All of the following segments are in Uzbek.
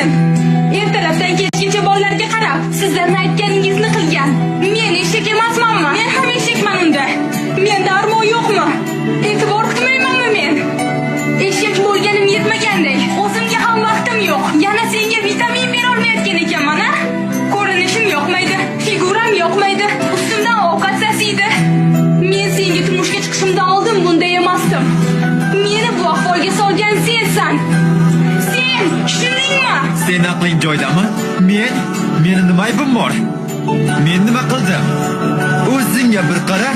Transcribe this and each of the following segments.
Xotin. Ertalabdan kechgacha bolalarga qarab, sizlarni aytganingizni qilgan. Men eshak emasmanmi? Men ham eshakman unda. Menda armon yo'qmi? E'tibor qilmaymanmi men? Eshak bo'lganim yetmagandek, o'zimga ham vaqtim yo'q. Yana senga vitamin bera olmayotgan ekanman, a? Ko'rinishim yoqmaydi, figuram yoqmaydi, ustimdan ovqat sasiydi. Men senga turmushga chiqishimdan oldin bunday emasdim. Meni bu ahvolga solgan sensan. Sen, tushundingmi? Sen aqling joyidami? Men? Meni nima aybim bor? Men nima qildim? O'zingga bir qara.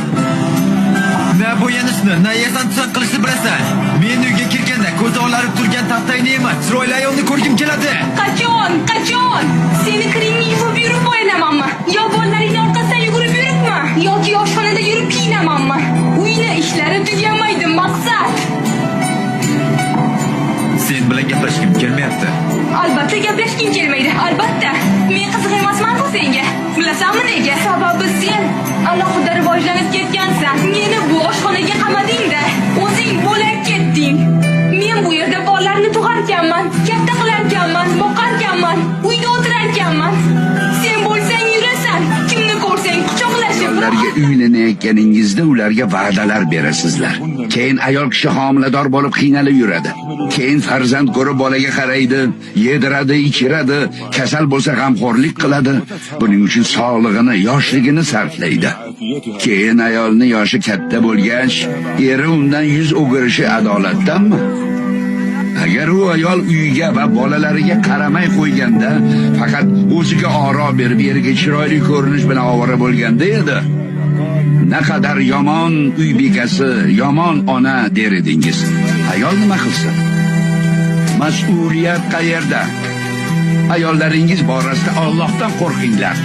Na bo'yanishni, na yasan-tusan qilishni bilasan. Men uyga kirganda ko'zi olarib turgan taxtayni emas, chiroyli ayolni ko'rgim keladi. Qachon? Qachon? Seni kiringni yuvib yurib bo'yanamanmi? Yo bolalaringni orqasidan yugurib yuribmi? Yoki oshxonada yurib kiyinamanmi? Uyni ishlari tugamaydi, Maqsad. Sen bilan gaplashgim kelmayapti. Albatta gaplashging kelmaydi. Albatta. Men qiziq emasman-ku senga. Bilasanmi nega? Sababi sen alohida rivojlanib ketgansan. Meni bu oshxonaga qamading-da. O'zing bo'lak ketding. Men bu yerda bolalarni tug'arkanman, katta qilarkanman, boqarkanman, uyda o'tirarkanman. Sen bo'lsang yurasan, kimni ko'rsang quchoqlashib. Ayollarga uylanayotganingizda ularga va'dalar berasizlar. Keyin ayol kishi homilador bo'lib qiynalib yuradi. Keyin farzand ko'rib bolaga qaraydi, yediradi, ichiradi, kasal bo'lsa g'amxo'rlik qiladi. Buning uchun sog'lig'ini, yoshligini sarflaydi. Keyin ayolni yoshi katta bo'lgach, eri undan yuz o'girishi adolatdanmi? Agar u ayol uyiga va bolalariga qaramay qo'yganda, faqat o'ziga oro berib, eriga chiroyli ko'rinish bilan ovora bo'lganda edi, naqadar yomon uy bekasi, yomon ona der edingiz. Ayol nima qilsin? Mas'uliyat qayerda? Ayollaringiz borasida Allohdan qo'rqinglar.